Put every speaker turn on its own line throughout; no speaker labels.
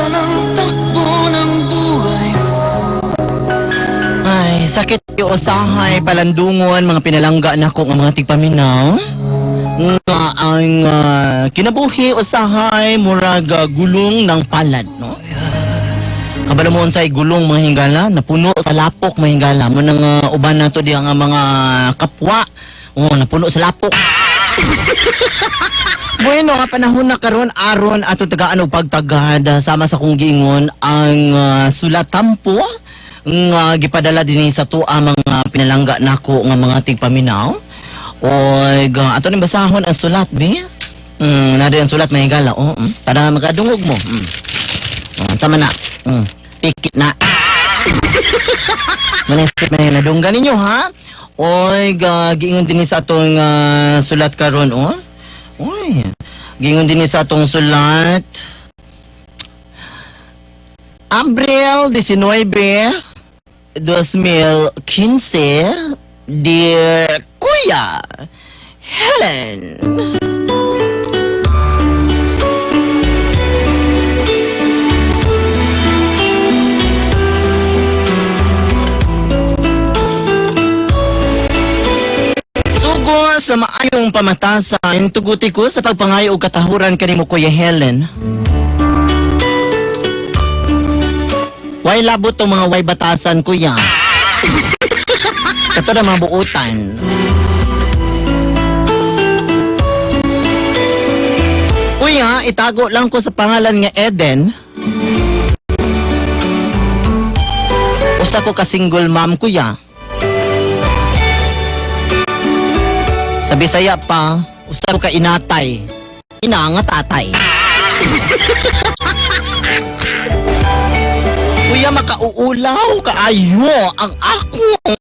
Ng takbo ng buhay mo.
Ay, sakit yung usahay, palandungon, mga pinalangga nako nga mga tigpaminaw. Nga ang kinabuhi usahay murag gulong ng palad, no? Kabalo mo unsay gulong, mga hingala, napuno sa lapok, mga hingala. Mo nang uban nato diha nga mga kapwa. Oh, napuno sa lapok. Bueno, nga panahon na karon aron ato tagaan og pagtagad sama sa kong giingon ang sulatampo nga gipadala dinhi sa tuwa mga pinalangga nako nga mga tigpaminaw. Og ato ning basahon ang sulat bi. Naa ang sulat, may higala, oh, para makadungog mo. Oh, sama na. Pikit na. Manisip may nadunggan ninyo ha. Oy, giingon dinhi sa atong sulat karon, oh. Oy. Giingon dinhi sa atong sulat. Abril 19, 2015. Dear Kuya Helen. Sugo sa maayong pamatasan, tuguti ko sa pagpangayo og katahuran kanimo, Kuya Helen. Way labot tong mga way batasan, kuya. Kato na mga buutan. Kuya, itago lang ko sa pangalan nga Eden. Usa ko ka single mom, kuya. Sa Bisaya pa, usa ko ka inatay. Ina nga tatay. Kuya, makauulaw kaayo ang akong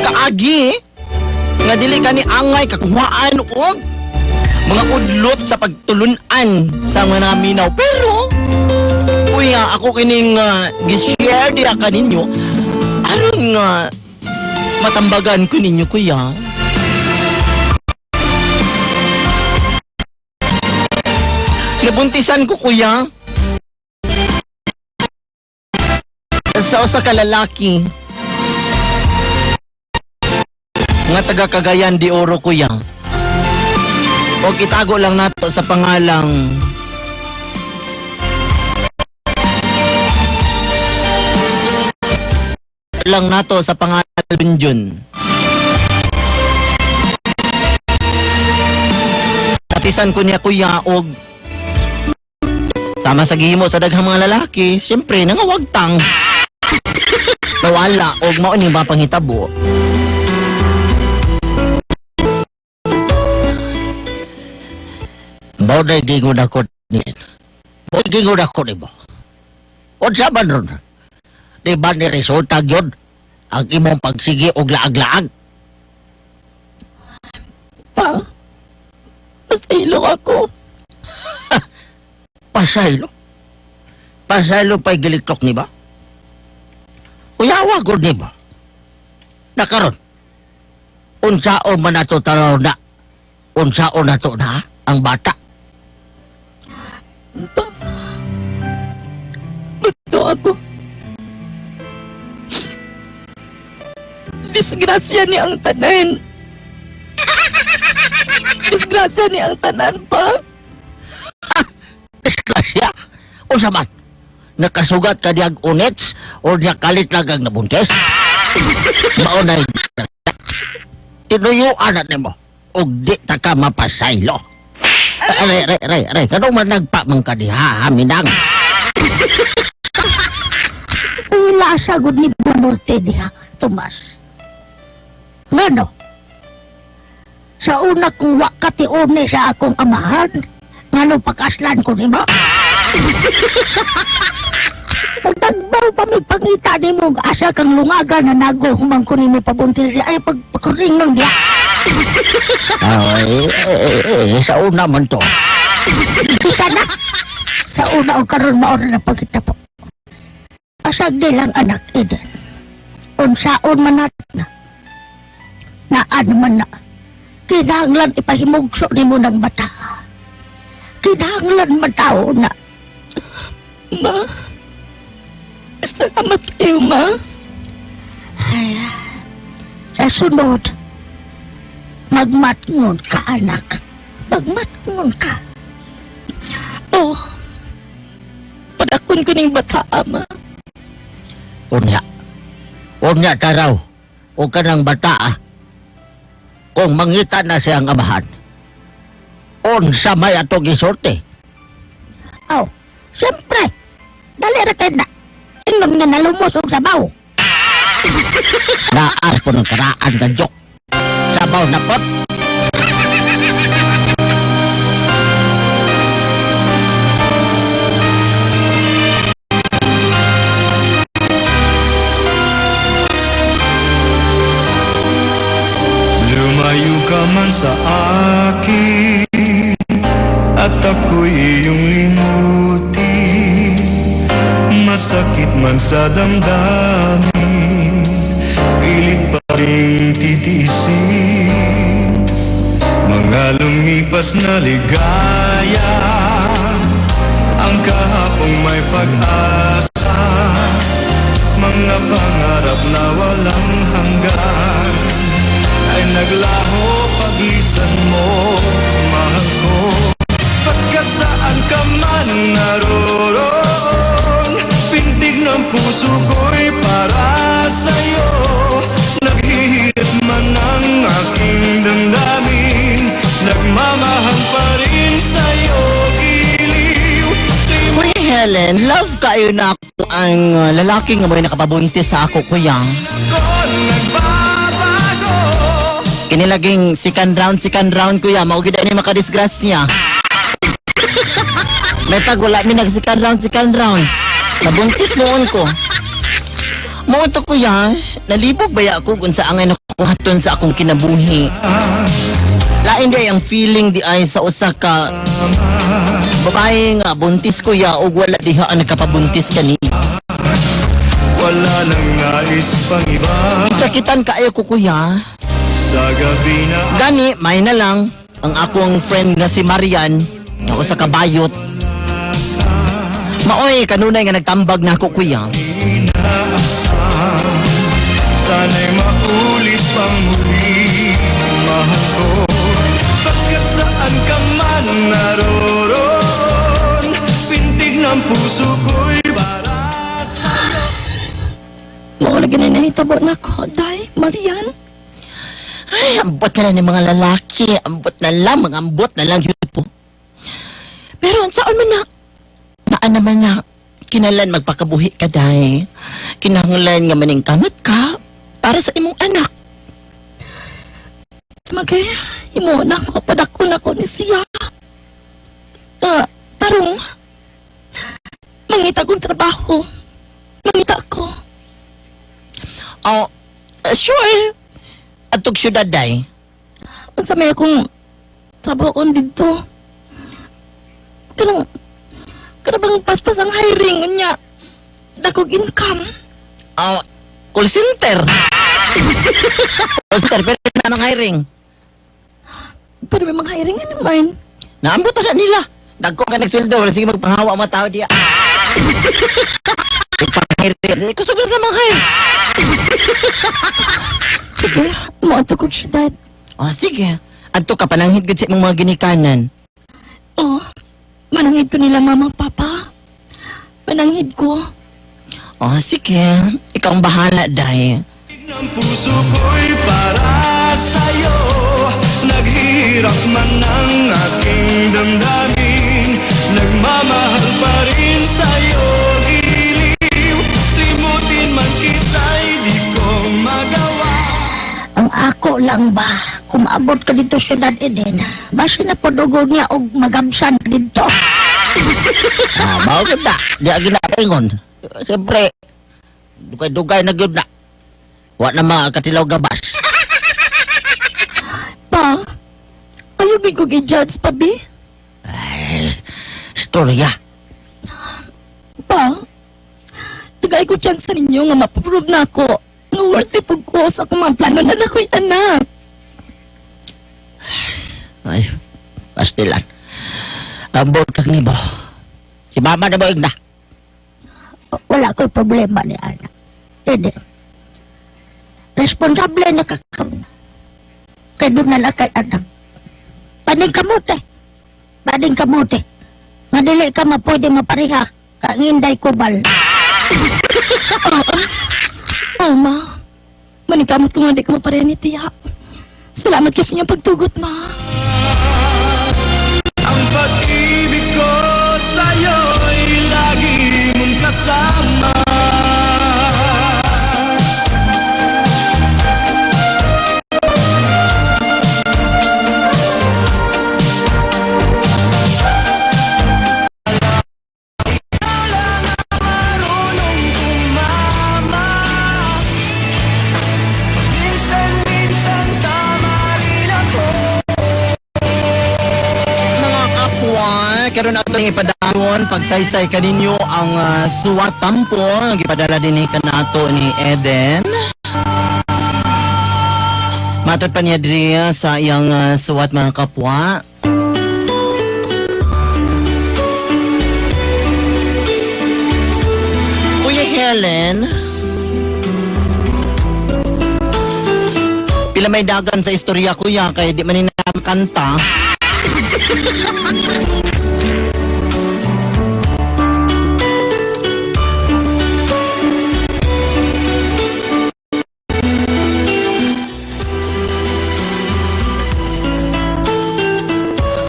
kaagi nga dili kani angay kakuhaan og mga udlot sa pagtulunan sa mga naminaw. Pero, kuya, ako kining gi-share diha kaninyo aron nga matambagan ko ninyo, kuya. Nabuntisan ko, kuya, sa usa ka lalaki nga taga Cagayan de Oro, kuya. O itago lang nato sa pangalang lang nato sa pangalan Junjun. Natisan ko niya, kuya, og sama sa gihimo sa daghang mga lalaki, siyempre nangawagtang. Nawala og mao ni mapanghitabo.
Mao na gingon ako ni. Mao gingon ako nimo. Unsa man ron? Di ba ni resulta gyud ang imong pagsigi og laag-laag?
Pa, pasaylo ako.
Pasaylo. Pasaylo pa'y gilitok ni ba? Uyawa gud ni ba? Nakaron. Unsaon man nato tanaw na? Unsaon nato na ang bata?
Pa, gusto ako. Disgrasya ni ang tanan. Disgrasya ni ang tanan, pa.
Disgrasya. Unsa man? Nakasugat ka diyag units o nakalit lang ang nabuntis? Mao na tinuyuan na nimo og di ta ka mapasaylo. Aray, aray, aray, aray. Kanong man nagpa man ka diha, ha, minang?
Wala gud ni Bunote diha, Tomas. Ngano? Sa una kung wa ka tiune sa akong amahan, ngano pakaslan ko nimo? Pagdagbaw pa may pangita nimo, asa kang lungaga na nago human ko nimo pabuntis ay pagpakuring nang diha.
Ay, eh, eh, sa una man to.
Bisa na. Sa una o karon mao na pagkita po. Asag di lang anak Eden. Unsaon man nat na. Naan man na. Kinahanglan ipahimugso nimo ng bata. Kinahanglan man tao na.
ma. Salamat kayo, ma.
Sa sunod, magmatngon ka, anak. Magmatngon ka.
Oh, padakon ko ning bata, ma.
Unya. Unya taraw. O kanang bata ah. Kung mangita na siyang amahan. Unsa may atong gisulti.
Aw, siyempre, dali ra kay na. Ingon nga nalumos og sabaw.
Naas po ng karaan ng joke. Sabaw na pot.
Lumayo ka man sa akin at ako'y iyong limutin. Masakit man sa damdamin, pilit pa rin titiisin. Mga lumipas na ligaya, ang kahapong may pag-asa. Mga pangarap na walang hanggan ay naglaho paglisan mo, mahal ko. Pagkat saan ka man naroroon, pintig ng puso ko'y para sa'yo. Naghihirap man ang aking damdamin, nagmamahal pa rin sa'yo, giliw.
Kuya Helen, love kayo na ako ang lalaki nga mo'y nakapabuntis sa ako, kuya.
Ko nagbabago.
Kinilaging second round, kuya. Mao gid ni makadisgrasya. May pag wala mi nag second round, second round. Nabuntis noon ko. Mo to, kuya, nalibog baya ako kung sa angay nakuhaton sa akong kinabuhi. Lain di ay ang feeling di ay sa usa ka babae nga buntis, kuya, ug wala diha ang nagkapabuntis kani.
Wala nang nais pang iba.
Sakitan kaayo ko, kuya.
Sa gabi na
Gani, may na lang ang akong friend nga si Marian, nga usa ka bayot. Maoy kanunay nga nagtambag na ako, kuya.
Inaasam, sana'y maulit pang muli, mahal ko. Pagkat saan ka man naroroon, pintig ng puso ko'y para sa'yo.
Mao lagi na nahitabo na ko, day, Marian.
Ay, ambot na lang ni mga lalaki. Ambot na lang, mga ambot na lang yun po. Pero ang saan man na, naan naman na, kinalan magpakabuhi ka, day. Kinahanglan nga maningkamot ka para sa imong anak.
Magay, imo na ko, padakon ako ni siya. Ah, tarong, mangita kong trabaho. Mangita ko.
Oh, sure. Atog syudad, day.
Unsa may akong trabaho kon didto. Kanang, kanang bang paspas ang hiring unya. Dakog income.
Oh, call center. Call center, pero na mga hiring.
Pero may mga hiring ano man.
Naambot na nila. Dagko ka nagsweldo, wala sige magpanghawa ang mga tao diya. Ipang-hiring. Kusog na sa mga hire.
Sige, mo ato kog syudad.
Oh, sige. Adto ka pananghid gud sa imong mga ginikanan.
Oh, mananghid ko nila mama, papa. Mananghid ko.
Oh, sige. Ikaw ang bahala, day.
Ng puso ko'y para sa'yo. Naghihirap man ang aking damdamin, nagmamahal pa rin sa'yo, giliw. Limutin man kita'y di ko magawa.
Ang ako lang ba, kung maabot ka dito syudad Eden, basi na podugol niya og magamsan dito.
Ah, mao gyud na. Di agi na ingon. Siyempre, dugay-dugay na gyud na. Wa na mga katilaw gabas.
Pa, ayaw gyud ko gi-judge pa, bi.
Ay, storya.
Pa, tagay ko chance sa ninyo nga mapaprove na ako nga worth it pug ko sa akong mga plano na nakoy anak.
Ay, pastilan. Ambot kang nimo. Si mama na mo igna.
Wala ko'y problema ni ana. Hindi. Responsable na ka karon. Kay doon na lang kay anak. Paning kamote. Paning kamote. Nga dili ka mapwede mapareha. Kang Inday Kubal.
Oh, ma. Manikamot ko nga di ko mapareha ni tiya. Salamat kasi niyang pagtugot, ma.
Ang pag-ibig ko sa'yo'y lagi mong kasama. Marunong tumama. Minsan-minsan tama rin ako.
Mga kapwa, karon ato ning ipadayon pagsaysay kaninyo ang suwatampo nga gipadala dinhi kanato ni Eden. Matod pa niya diri sa iyang suwat, mga kapwa. Kuya Helen, pila may dagan sa istorya, kuya, kay di man ni kanta.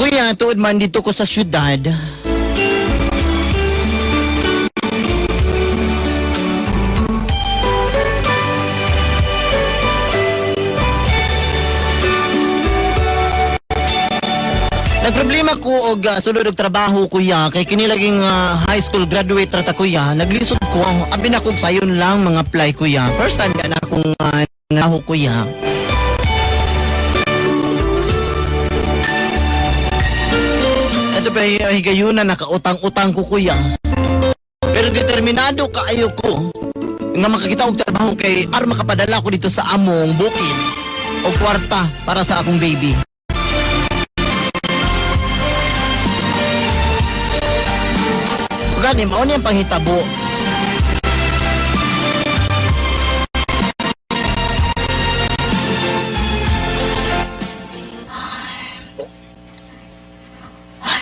Kuya, tuod man dito ko sa syudad. Nagproblema ko og sulod og trabaho, kuya, kay kini laging high school graduate ra ta, kuya. Naglisod ko ang abi na kog sayon lang mga apply, kuya. First time na akong naho, kuya. Ito pa higayuna nakautang-utang ko, kuya. Pero determinado kaayo ko nga makakita og trabaho kay aron makapadala ko dito sa among bukid og kwarta para sa akong baby. Gani mao ni ang panghitabo.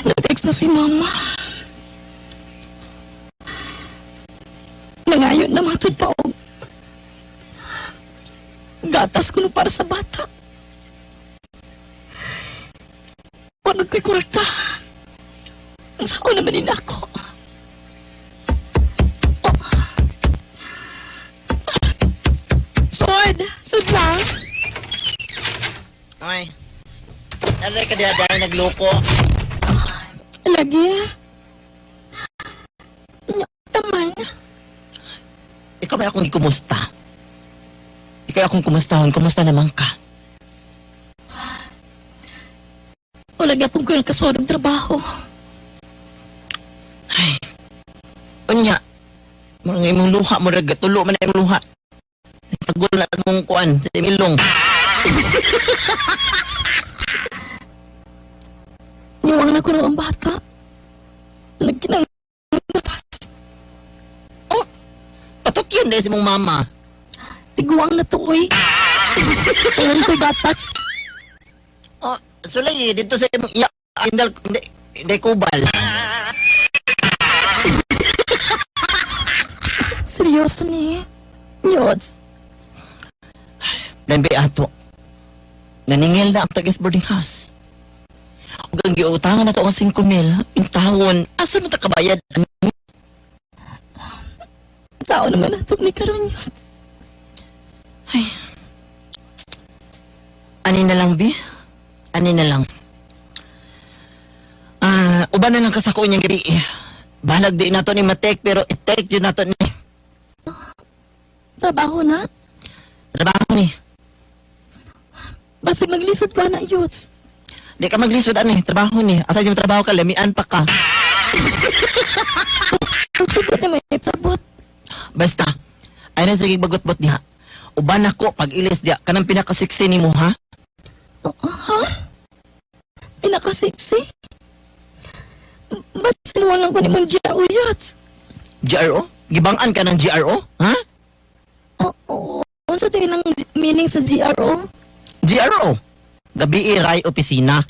Nag-text na si mama. Nangayon na matod pa og gatas ko no para sa bata. Wala ko'y kwarta. Ang sao naman din ako. Oh. Sod! Sod lang!
Ay. Aray ka diha dahil nagloko.
Lagi. Nya, taman.
Ikaw may akong ikumusta. Ikaw akong kumustahon. Kumusta naman ka?
Wala gyapon ko nakasuod og trabaho.
Unya. Murag nga imong luha, murag gatulo man na imong luha. Sagol na sa mong kuan, sa imong ilong.
Niwang na ko na ang bata. Nagkinang gatas.
Oh, patot yun dahil sa imong mama.
Tiguang na to, oy. Kaya ko gatas.
Oh, sulay dito sa imong iya, indal, hindi, hindi kubal.
Seryoso ni. Nyods.
Dahil ba ato, naningil na ang tagis boarding house. Ug ang giutangan na to ang 5 mil, intawon, asa man ta kabayad?
Tao naman na to ni karon, Nyods.
Ani na lang, bi? Ani na lang? Ah, uban na lang ka sa kunyang gabi. Balag di nato ni matek pero i-take yun nato ni
Trabaho na.
trabaho ni.
Basig maglisod ko ana, Yods.
Di ka maglisod ani, trabaho ni. Asa yung trabaho ka, lamian pa ka.
Ang sabot na may sabot.
Basta, ay na sige bagot-bot diha. Uban ako pag ilis diha kanang pinakasiksi nimo ha.
Oh, ha? Pinakasiksi? Basig walang ko ni mong GRO, Yods.
GRO? Gibang-an ka ng GRO? Ha?
Oo, unsa din ang meaning sa GRO?
GRO. Gabi ray opisina.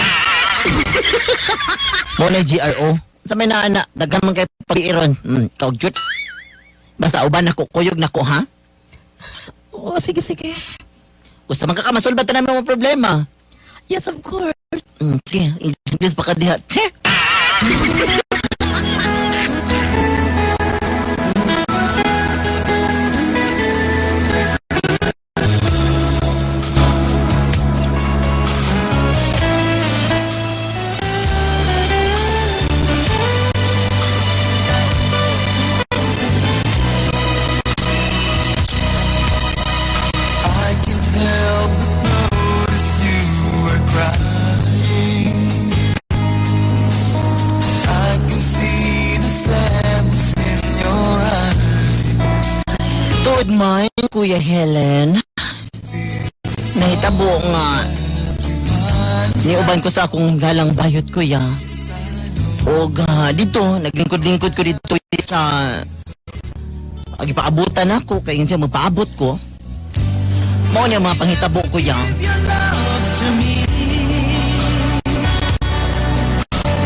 Mo na GRO. Sa may naana, daghan man kay pagiiron. Kaugyut. Basta uban nako, kuyog nako ha.
Oo, sige, sige.
Gusto man ka ka masulbat na namin mga problema.
Yes, of course.
Sige, English pa ka diha. Che!
I can't help but notice you are crying. I can see the sadness in your eyes.
Tuod man, Kuya Helen. Nahitabo nga. Niuban ko sa akong galang bayot, Kuya. Og dito, naglingkod-lingkod ko dito sa gipaabutan ako kay siya magpaabot ko. Mao niya mga panghitabo, Kuya.
Give your love to me.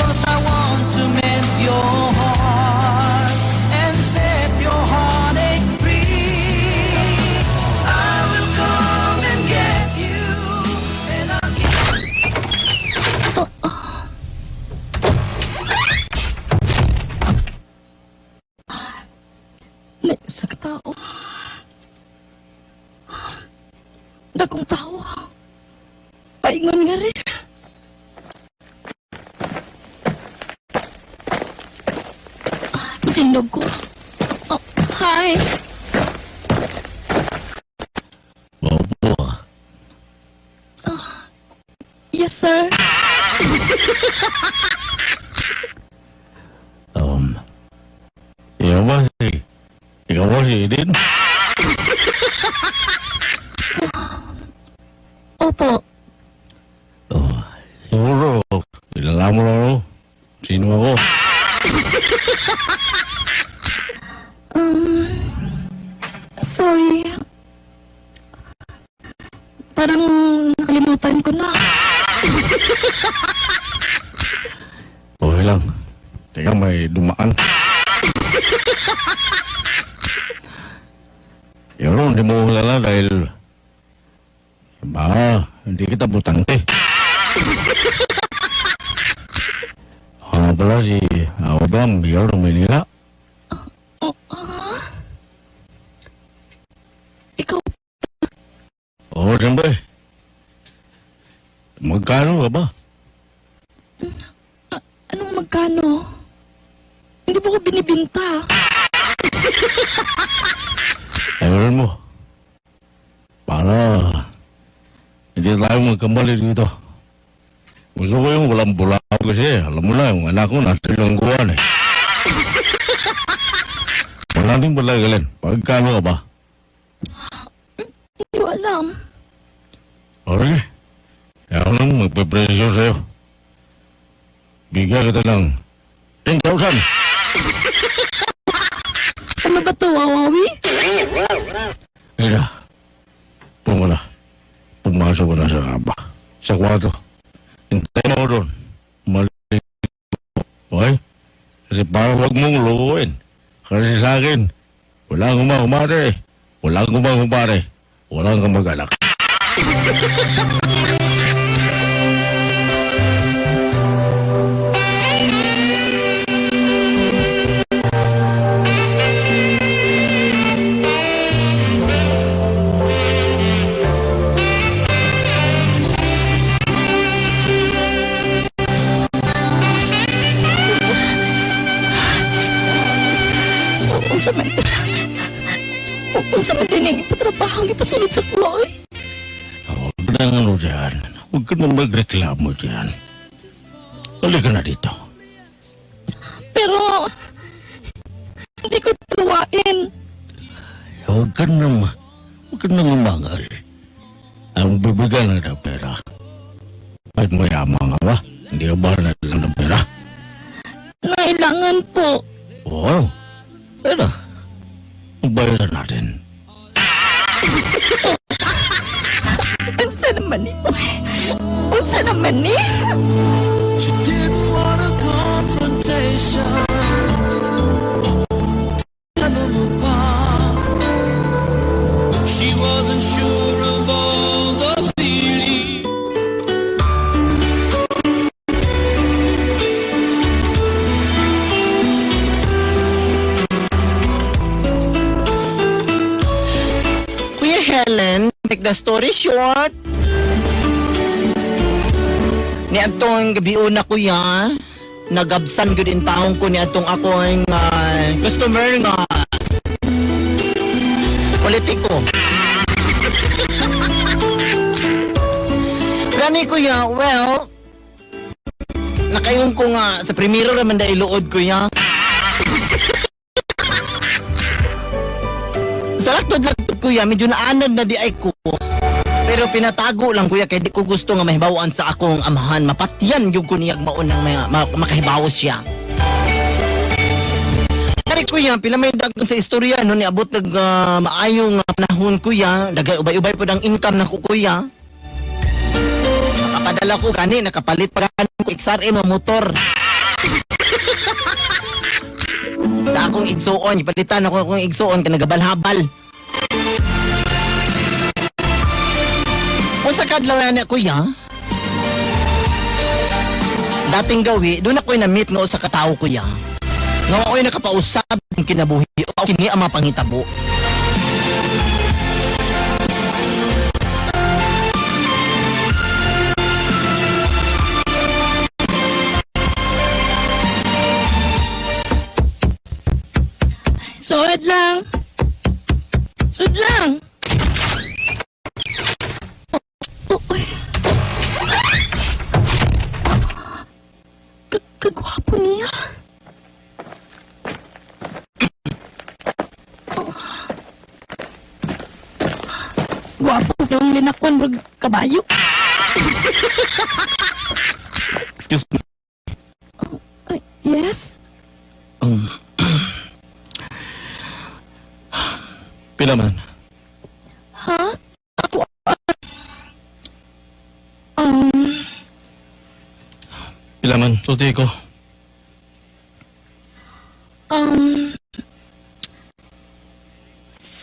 'Cause I want to mend your heart and set your heartache free. I will come and get you, and I'll give
Na, sa katao. Dagkong tao. Paingon nga rin. Itindog ko. Oh, hi.
Opo.
Yes, sir.
Ikaw ba si... Ikaw ba si Eden?
Opo.
Oh, siguro, kilala mo na ako. Sino ako?
Sorry. Parang nakalimutan ko na.
Okay lang. Teka, may dumaan. Yun, hindi mo kilala dahil... Ba, hindi kita butante. Ako pala si Abraham, Mayor ng Manila.
Oh, ah. Ikaw,
Oo, siyempre. Magkano ka ba?
anong magkano? Hindi mo ko binibinta.
Ayun mo. Para hindi tayo magkamali dito. Gusto ko yung walang bula kasi alam mo na yung anak ko nasa ilongguan eh. Wala ding balagalin. Pagkano ka ba?
Hindi ko alam.
Okay. Ako lang magpipresyo sa'yo. Bigyan kita ng 10,000.
Ano ba to, Wawawi?
Mira, pumala. Pumasok ko na sa kaba. Sa kwarto. Hintay mo ako doon. Mali. Okay? Kasi para wag mong lukuin. Kasi sa akin, wala akong kumare. Wala akong kumare. Wala akong kamag-anak.
Unsa man... Unsa man din ang ipatrabaho ang ipasunod sa kuloy?
Huwag ka nang ano dyan. Huwag ka nang magreklamo dyan. Halika na dito.
Pero... Hindi ko tuwain.
Huwag ka nang umangal. Ang bibigyan na ng pera. Kahit mayaman ka ba? Hindi ka ba na lang ng pera?
Nailangan po.
Oo. Pera. Bayaran natin.
Unsa naman ni? Unsa naman ni?
She didn't want a confrontation. Tear them apart. She wasn't sure of all the feelings.
Kuya Helen, make the story short. Ni atong gabi una, kuya, nagabsan gyud in taong ko ni atong akong customer nga politiko. Gani, kuya, well, nakayon ko nga sa primero raman dahil luod, kuya. Sa laktod-laktod, kuya, medyo naanad na di ay ko. Pero pinatago lang, kuya, kay di ko gusto nga mahibawaan sa akong amahan. Mapatyan yung ko niyag maunang makahibaw siya. Kari kuya, pila may dagan sa istorya no niabot nag maayong panahon, kuya, dagay ubay-ubay pud ang income nako, kuya. Nakapadala ko gani, nakapalit pa gani ko XRM nga motor. Sa akong igsuon, ipalitan ako akong igsuon kay nagabalhabal. Unsa kadlaw na kuya? Dating gawi, doon ako'y na-meet nga usa ka tawo, kuya. Nga ako'y nakapausab ng kinabuhi o kini ang mga pangitabo.
Sud lang. Sud lang. Oh, uy. Kagwapo niya. Oh. Gwapo yung linakon rag kabayo.
Excuse me.
Ay, yes.
Pila man?
Ha? Ako
Pila man? Sulti ko.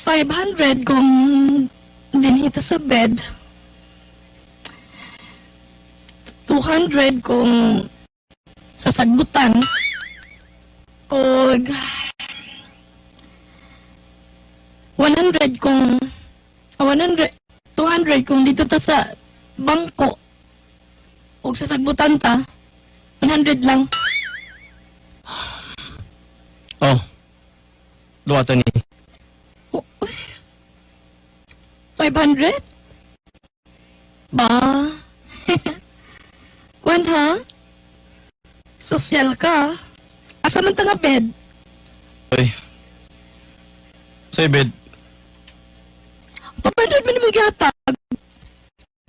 500 kung dinhita sa bed. 200 kung sa sagbutan. Og 100 kung 100 200 kung dito ta sa bangko. Og sa sagbutan ta 100 lang.
Oh. Luwatan ni.
Oh, uy. 500? Ba? Kwan ha? Sosyal ka. Asa man ta nga bed?
Oy. Sa bed.
500 man naman gihatag.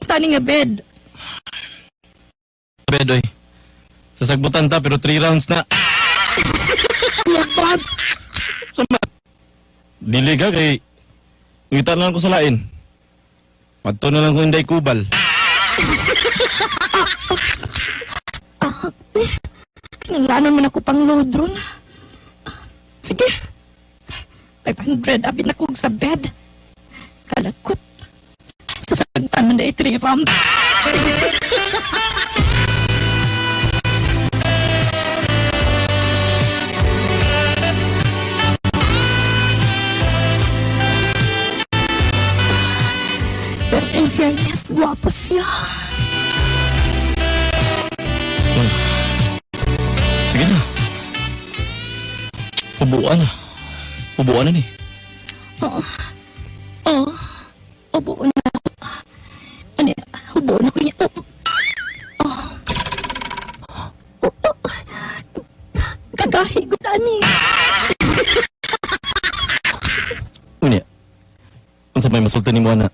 Basta ni nga bed.
Sa bed, oy. Sasagbutan ta pero 3 rounds na.
Yabag.
Sama. Dili ka kay ngita na lang ko sa lain. Padto na lang ko inday kubal.
Ah, eh. Kinanglanon man ako pang load ron. Sige. 500, abi na kong sa bed. Kalakot. Sasagtan man na 3 rounds. Pero in fairness, gwapo siya.
Sige na. Hubuan na. Hubuan na ni.
Oo. Oo. Ubo na ako. Ano, hubo na ko niya. Oh. Oh. Oh. Oh. Kagahi ko tani.
Unya. Unsa may masulti nimo ana?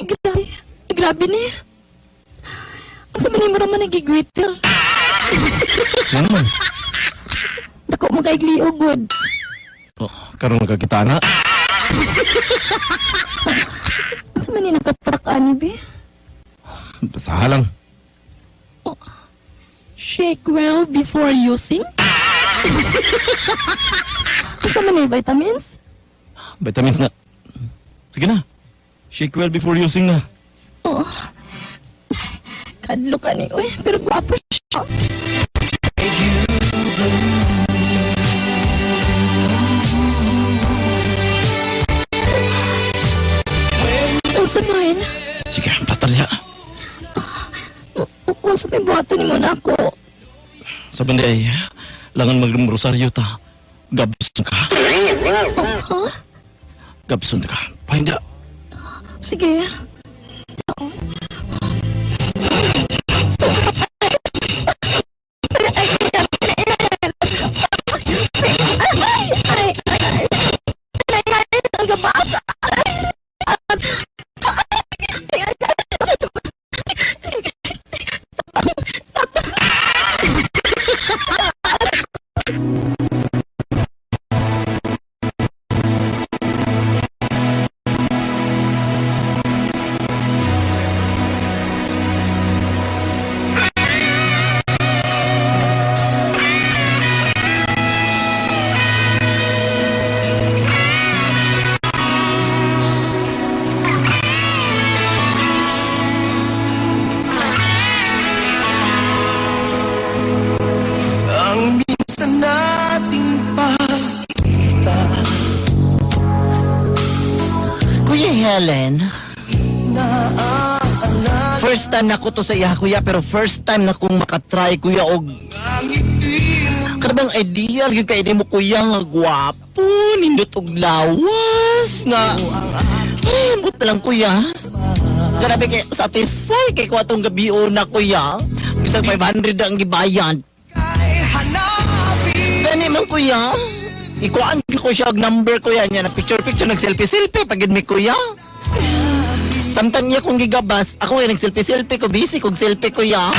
Grabe. Grabe ni. Ang sa manimo raman nagigwitter.
Nga naman.
Dako mo kay good.
Oh, karon magkakita na.
Unsa man ni nakatrak ani be?
Basaha lang.
Shake well before using. Unsa man ni vitamins?
Vitamins na. Sige na. Shake well before using na.
Oh. Kadlo ka ni, uy, pero gwapo siya. Unsa man?
Sige, basta niya.
Unsa may buhaton nimo nako?
Sa banday, langan magrosaryo ta. Gabson ka.
Huh?
Gabson ka. Pahinda.
Sige.
Ang minsan nating pagkita
Kuya Helen,
Naaalala
first time na ko to sa iya kuya, pero first time na kong makatry kuya og
ang ngiti mo
karabang ideal gyud kay nimo kuya nga gwapo, nindot og lawas nga. Ay, ambot na lang kuya. Grabe kay satisfy kay ko atong gabi na kuya. Bisag 500 ang gibayad.
Kay hanapin
Gani man kuya. Ikuan ko siya og number kuya niya na picture picture nag selfie selfie pagid mi kuya. Samtang niya kong gigabas, ako ay nag selfie selfie ko busy kog selfie kuya.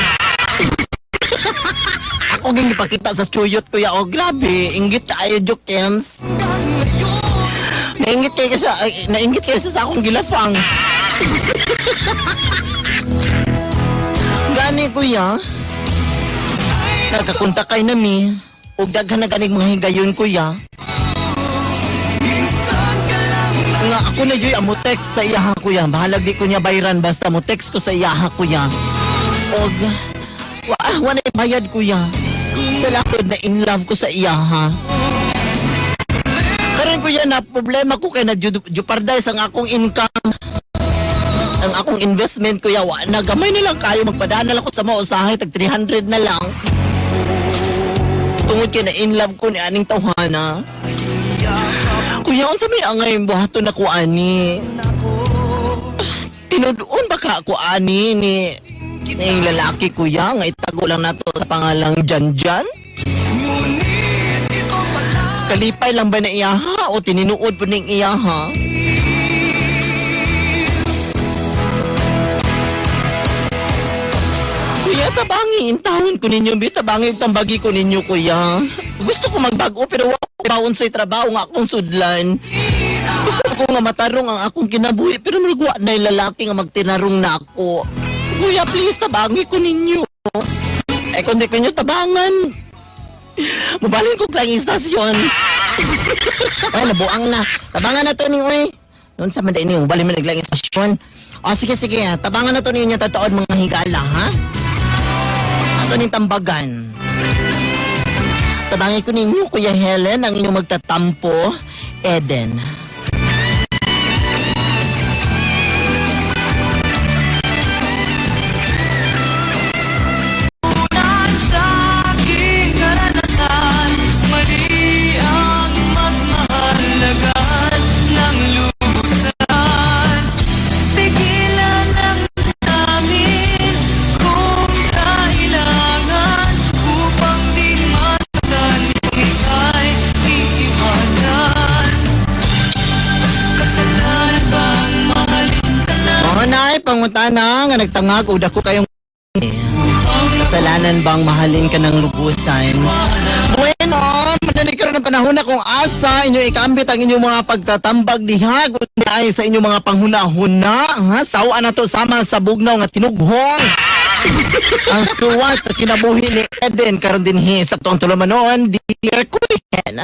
Ako ging gipakita sa chuyot kuya oh grabe, inggit tayo joke Kems. Nainggit kay siya, ay, nainggit kay siya sa akong gilafang. Gani kuya. Nagkakontak kay nami. Ug daghan na ganig mga higayon kuya.
Minsan ka lang
Nga ako na joy amo text sa iyaha kuya. Bahalag di ko niya bayran basta mo text ko sa iyaha kuya. Og wa wa na bayad kuya. Sa lakod na in love ko sa iyaha. Karon kuya na problema ko kay na jeopardize ang akong income. Ang akong investment kuya wa na gamay na lang kayo magpadana lang ko sa mga usahay tag 300 na lang. Tungod kay na in love ko ni aning tawhana. Kuya, unsa may angay buhaton nako ani? Tinudoon ba ka ako ani ni ni lalaki kuya nga itago lang nato sa pangalang Janjan?
Ngunit ito pala
Kalipay lang ba na iyaha o tininuod po ning iyaha? Kuya, tabangi intawon ko ninyo, bi tabangi yung tambagi ko ninyo, kuya. Gusto ko magbago pero wa ko baon sa trabaho nga akong sudlan. Gusto ko nga matarong ang akong kinabuhi pero nagwa na yung lalaki nga magtinarong na ako. Kuya, please, tabangi ko ninyo. Eh, kung di ko nyo tabangan, mubalin ko lang yung istasyon. Ay, nabuang na. Tabangan na to ni oy. Noon sa manday ni, mubalin mo naglang istasyon. O, sige, sige. Ha. Tabangan na to ninyo tataon mga higala, ha? Ato ning tambagan. Tabangin ko ninyo, Kuya Helen, ang inyong magtatampo, Eden.
Sa aking karanasan Mali ang magmahalagan ng lubusan Pigilan ang namin kung kailangan Upang di masaktan ika'y iiwanan Kasalanan bang mahalin ka na
Oo, nay, pangutana nga nagtangag og dako kayong kasalanan bang mahalin ka ng lubusan? Bueno, na ni karon ang panahon na kung asa inyo ikambit ang inyong mga pagtatambag diha kundi ay sa inyong mga panghuna-huna, ha? Sawa na to sama sa bugnaw nga tinughong. Ang suwat na kinabuhi ni Eden karon dinhi sa tuong tulumanon, dear Queen.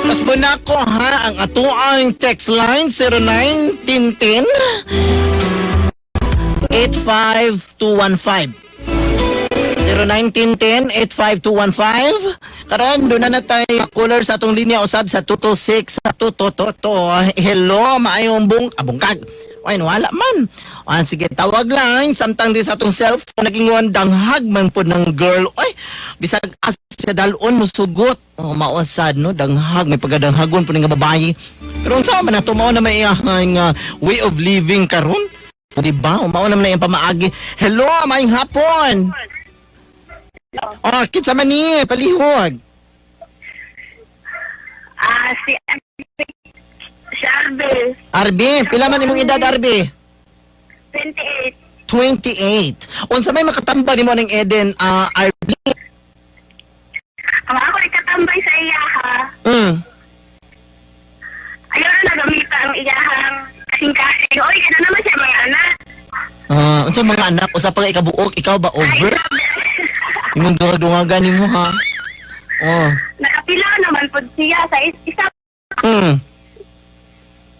Mas muna ko ha ang atoang text line 0910 85215. 0910-85215. Karon doon na tayo caller sa atong linya usab sa 226 sa 222. Hello, maayong bungkag. Ay, wala man. Ah, sige, tawag lang. Samtang di sa atong cellphone, nagingon, danghag man po ng girl. Ay, bisag as siya dalon mo sugot. Oh, mausad, no? Danghag, may pagkadanghagon po ng babae. Pero unsa man na mao na may iyang way of living karon? Di ba? Mao naman na iyang pamaagi. Hello, maayong hapon. Oh, kinsa man ni, palihog.
Ah, si Arbe. Si Arbe,
Arbi, pila man imong edad, Arbi?
28.
28. Unsa may makatambag nimo ning Eden, Arbi?
Ang ako ikatambay sa iya ha. Ayaw na nagamita ang iyahang kasing-kasing. Oy, kana naman siya mga anak.
Ah, unsa mga anak usa pa ka ikabuok, ikaw ba over? Imong duwag-duwagan nimo ha. Oh.
Nakapila naman po siya sa isa.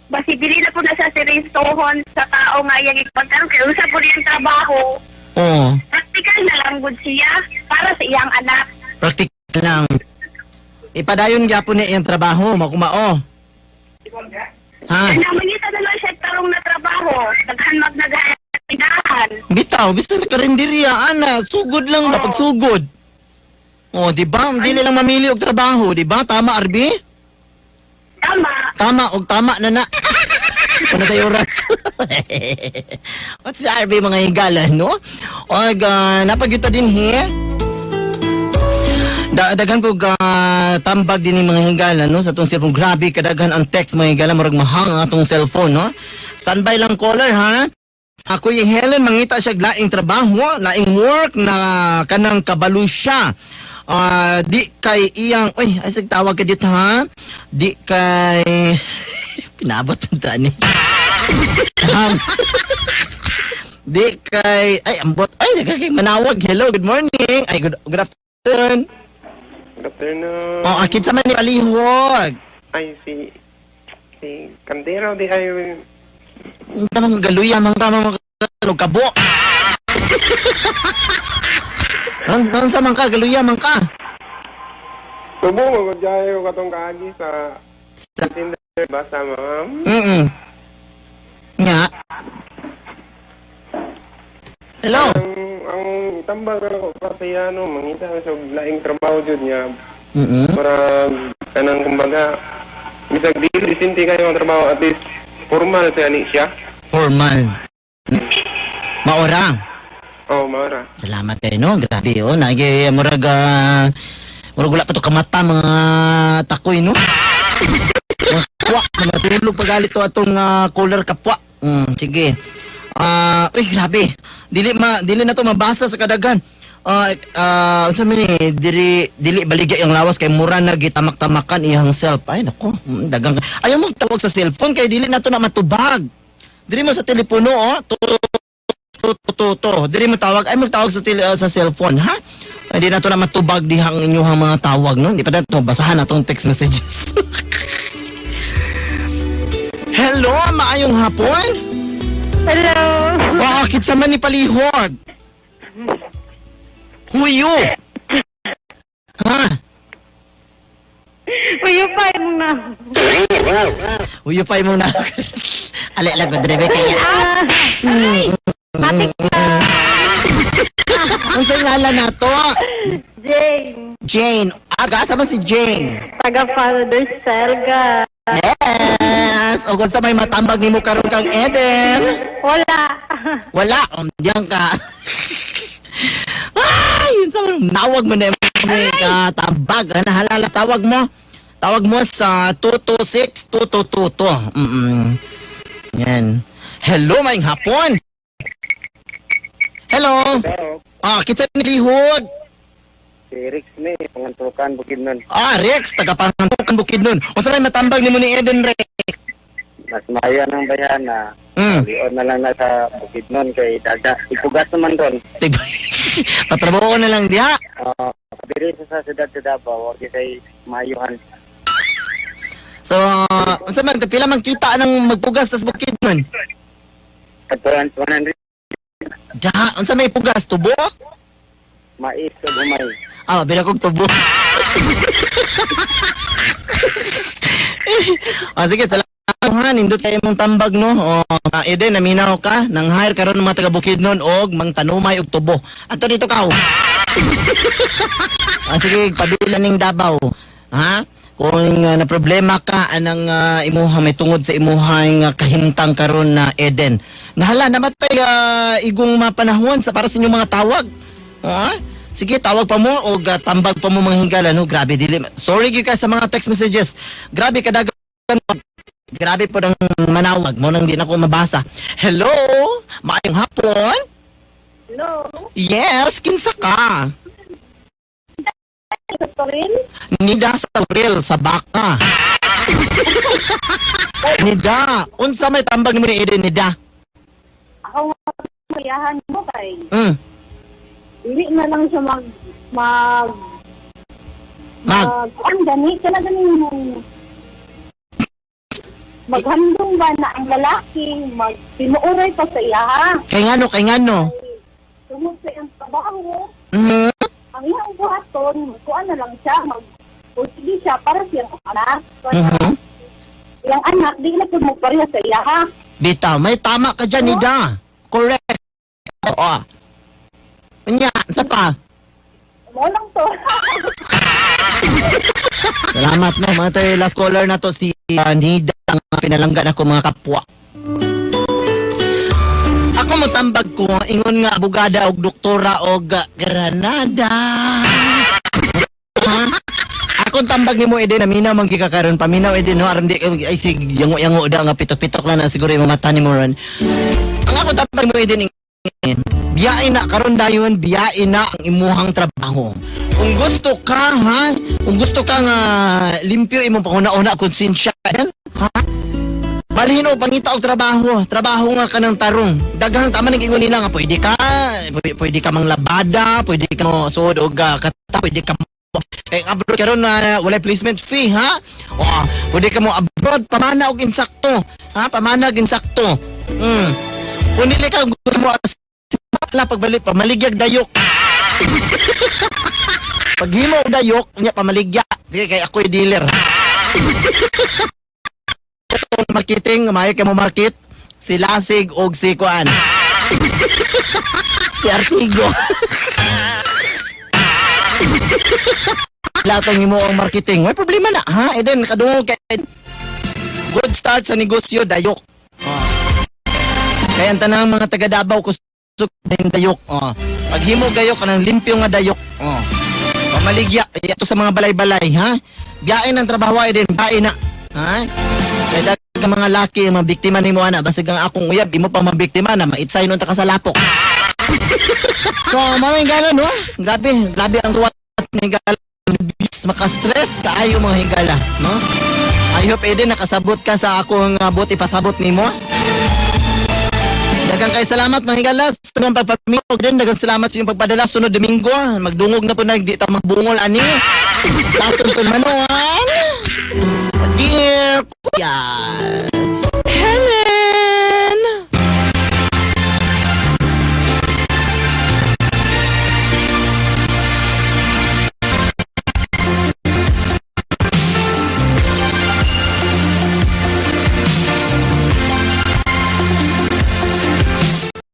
Basi dili na po na siya seryosohon sa tao nga iyang ipagkaroon. Kaya unsa po niyang trabaho.
Oh,
Practical na lang gud siya para sa iyang anak.
practical lang. Ipadayon gyapon niya iyang trabaho, makumao. Ha?
Kaya mangita na lang siya tarong na trabaho. Daghan magnagahan.
Bitaw, basta sa karinderya, ana, sugod lang ba pagsugod. Oh, di ba? Dili lang mamili og trabaho, di ba? Tama, Arbi?
Tama.
Tama og tama na na. Wala tayo oras. What's RB mga higala, no? Og napagyuta din here. Daghan po tambag din ni mga higala, no? Sa atong cellphone. Grabe, kadaghan ang text mga higala. Murag mahang ang atong cellphone, no? Standby lang caller, ha? Ako yung Helen, mangita siya og laing trabaho, laing work na kanang kabalo siya. Ah, di kay iyang, uy, ay sig tawag ka dito ha. Di kay pinabot ang tani. Di kay ay ambot. Ay, di kay manawag. Hello, good morning. Ay, good afternoon.
Good afternoon.
Oh, akit sa man ni palihog.
Ay, si Candero di ay
Hindi naman galuya, man ka mga kabo. Nan sa man ka, galuya man ka.
tubo mo jayo katong kaagi sa Tinder ba sa ma'am?
Nga. Hello.
Ang tambal ko pa sa iya, no, mangita ko sa laing trabaho jud niya para kanang kumbaga bisag dili disinti kayo ang trabaho, at least formal sa ni siya.
Formal. Maorang.
Oh, maura.
Salamat kayo, no? Grabe, oh. Nagi, murag, murag wala pa to kamata, mga takoy, no? Mga kapwa, matulog pagalit to atong caller kapwa. Sige. Ah, uy, grabe. Dili na to mabasa sa kadagan. Ah, unsa man ni diri dili baligya yung lawas kay mura na gitamak-tamakan iyang self. Ay nako, dagang. Ayaw mo tawag sa cellphone kay dili na to na matubag. Diri mo sa telepono oh, to to to to. Diri mo tawag, ay magtawag sa cellphone, ha? Hindi na to na matubag dihang inyong mga tawag, no? Hindi pa na to basahan na tong text messages. Hello, maayong hapon.
Hello.
Oh, kinsa man ni palihog? Huyo. Ha?
Uyo pa yung na.
Huyo pa imong na. Ali lang ko drive kaya. Unsay ngalan nato?
Jane.
Jane. Aga asa man si Jane?
Taga Father Selga.
Yes. O kung sa may matambag nimo karon kang Eden?
Wala.
Wala, diyan ka. Ay, yun sa nawag mo na yung ka tambag. Ano, halala, tawag mo. Tawag mo sa 226-2222. Yan. Hello, maayong hapon. Hello. Ah, kita ni Lihod.
Si Rex ni, Pangantukan, Bukidnon.
Ah, Rex, taga Pangantukan, Bukidnon. Unsa may matambag nimo ni Eden, Rex?
Mas maayo ng bayan na lion na lang na sa Bukidnon kay daga. Ipugas naman doon.
Patrabaho na lang diha.
Diri sa siyudad sa Davao, wag kay maayuhan.
So, unsa man pila man kita nang magpugas tas Bukidnon?
Pagkuhan 100.
Da, unsa may pugas tubo?
Mais ug humay.
Ah, bila kog tubo. Ah, sige, salamat ha. Nindot kayo mong tambag, no? O, Eden, naminaw ka. Nang hire karon ng mga taga Bukidnon og mang tanumay og tubo. Ato dito ka. Ah, sige, pabila ning Davao. Ha? Kung na problema ka anang imuha may tungod sa imuhang kahimtang karon na Eden. Nahala namatay igong mapanahon sa para sa inyong mga tawag. Ha? Sige, tawag pa mo o tambag pa mo mga higala no. Grabe dili. Sorry gyud ka sa mga text messages. Grabe kadagan. Grabe po ng manawag mo nang di na ko mabasa. Hello? Maayong hapon?
Hello?
Yes, kinsa ka?
Sa Toril?
Nida sa Toril, sa baka. Nida, unsa may tambag nimo ni Eden, Nida?
Ako nga kuyahan mo kay dili na lang siya mag mag
Mag
ang gani kana gani mo maghandong ba na ang lalaki mag tinuoray pa sa iya ha
Kay ngano?
Tungod sa iyang trabaho, ang iyang buhaton kuan na lang siya mag o sige siya para sa iyang anak. Iyang anak di na pud mo pareha sa iya ha.
Bitaw, may tama ka dyan, Nida. Correct. Oo. Nya, sa pa?
Mo lang to.
Salamat no, mga tayo last caller na to si Nida, ang pinalanggan ako mga kapwa. Ako mo tambag ko, ingon nga abogada og doktora og Granada. Ha? Akong tambag nimo Eden, naminaw man gika karon, paminaw Eden no, aron di ay sig yango-yango da nga pitok-pitok lang na siguro imong mata nimo ron. Ang akong tambag nimo Eden, biyain na karon dayon, biyain na ang imuhang trabaho. Kung gusto ka ha, kung gusto ka nga limpyo imong panguna-una konsensya, ha? Balhin o pangita og trabaho, trabaho nga kanang tarong. Daghang tama nang ingon nila nga pwede ka, pwede, pwede ka manglabada, pwede ka mo suod og kata, pwede ka mo kay abroad karon na walay placement fee ha. O, pwede ka mo abroad pamana og insakto, ha? Pamana og insakto. Kung dili ka gusto mo as bakla pagbalik pamaligyag dayok. Paghimo og dayok nya pamaligya. Sige kay ako'y dealer. Marketing, maayo kay mo market si Lasig og si Kuan. Si Artigo. Lahat ang imo ang marketing. May problema na, ha? Eden, kadungog kay good start sa negosyo, dayok. Oh. Kaya ang tanang mga taga Davao kusog din dayok. Oh. Paghimo gayok kanang limpyo nga dayok. Oh. Pamaligya ito sa mga balay-balay, ha? Biyain ang trabaho ay din, biyain na. Ha? Kaya daghang mga laki ang mga biktima nimo ana, basig ang akong uyab imo pa mabiktima na maitsay nun ta ka sa lapok. So, mamay gala no? Grabe, grabe ang tuwa ng higala. Maka-stress kaayo mga higala, no? I hope Eden nakasabot ka sa akong buti pasabot nimo. Daghang kay salamat mga higala sa inyong pagpamilog din. Daghang salamat sa inyong pagpadala sunod Domingo. Magdungog na po na di ta magbungol ani. Tatong manon.